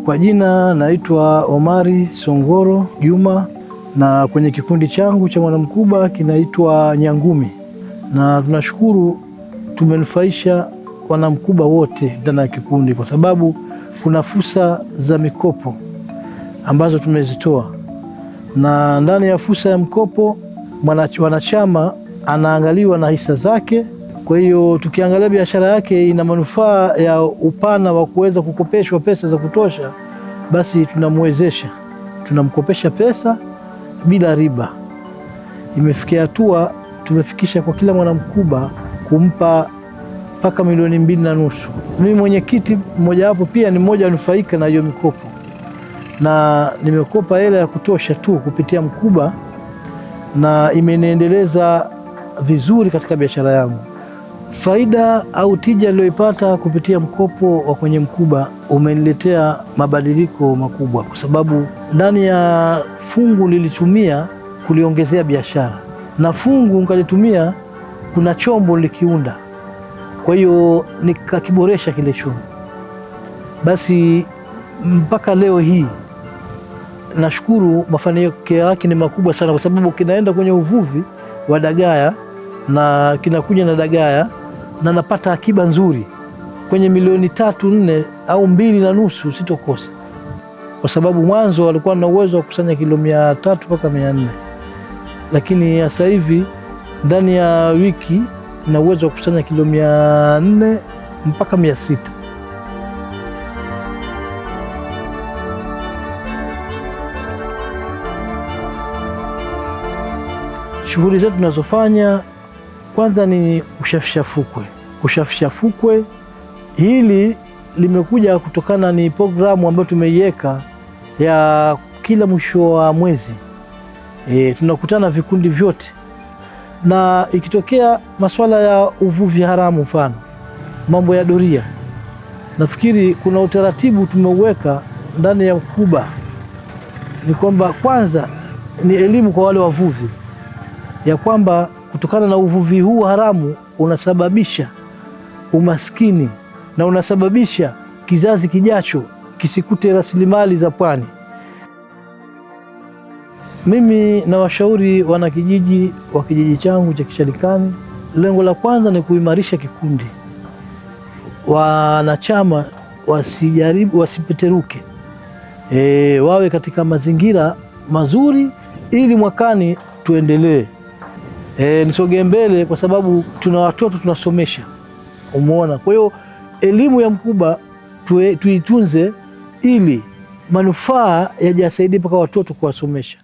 Kwa jina naitwa Omari Songoro Juma, na kwenye kikundi changu cha Mwanamkuba kinaitwa Nyangumi, na tunashukuru tumenufaisha wanamkuba wote ndani ya kikundi, kwa sababu kuna fursa za mikopo ambazo tumezitoa, na ndani ya fursa ya mkopo mwanachama anaangaliwa na hisa zake. Kwa hiyo tukiangalia biashara yake ina manufaa ya upana wa kuweza kukopeshwa pesa za kutosha, basi tunamwezesha, tunamkopesha pesa bila riba. Imefikia hatua tumefikisha kwa kila mwanamkuba kumpa mpaka 2.5 milioni. Mimi mwenyekiti mmojawapo pia ni mmoja anufaika na hiyo mikopo, na nimekopa hela ya kutosha tu kupitia mkuba, na imeniendeleza vizuri katika biashara yangu. Faida au tija niliyoipata kupitia mkopo wa kwenye mkuba umeniletea mabadiliko makubwa, kwa sababu ndani ya fungu nilitumia kuliongezea biashara na fungu nikalitumia, kuna chombo nilikiunda, kwa hiyo nikakiboresha kile chombo. Basi mpaka leo hii nashukuru, mafanikio yake ni makubwa sana, kwa sababu kinaenda kwenye uvuvi wa dagaya na kinakuja na dagaya na napata akiba nzuri kwenye 3 milioni 4 au 2.5 sitokosa, kwa sababu mwanzo walikuwa na uwezo wa kukusanya kilo 300 mpaka 400, lakini sasa hivi ndani ya wiki na uwezo wa kukusanya kilo 400 mpaka 600. Shughuli zetu tunazofanya kwanza ni kushafisha fukwe. Kushafisha fukwe hili limekuja kutokana ni programu ambayo tumeiweka ya kila mwisho wa mwezi tunakutana vikundi vyote, na ikitokea masuala ya uvuvi haramu, mfano mambo ya doria, nafikiri kuna utaratibu tumeuweka ndani ya mkuba, ni kwamba kwanza ni elimu kwa wale wavuvi ya kwamba kutokana na uvuvi huu haramu unasababisha umaskini na unasababisha kizazi kijacho kisikute rasilimali za pwani. Mimi nawashauri wanakijiji wa kijiji changu cha Kishalikani, lengo la kwanza ni kuimarisha kikundi, wanachama wasijaribu, wasipeteruke, wawe katika mazingira mazuri ili mwakani tuendelee. Nisogee mbele kwa sababu tuna watoto tunasomesha, umeona. Kwa hiyo elimu ya mkuba tuitunze ili manufaa yajasaidie mpaka watoto kuwasomesha.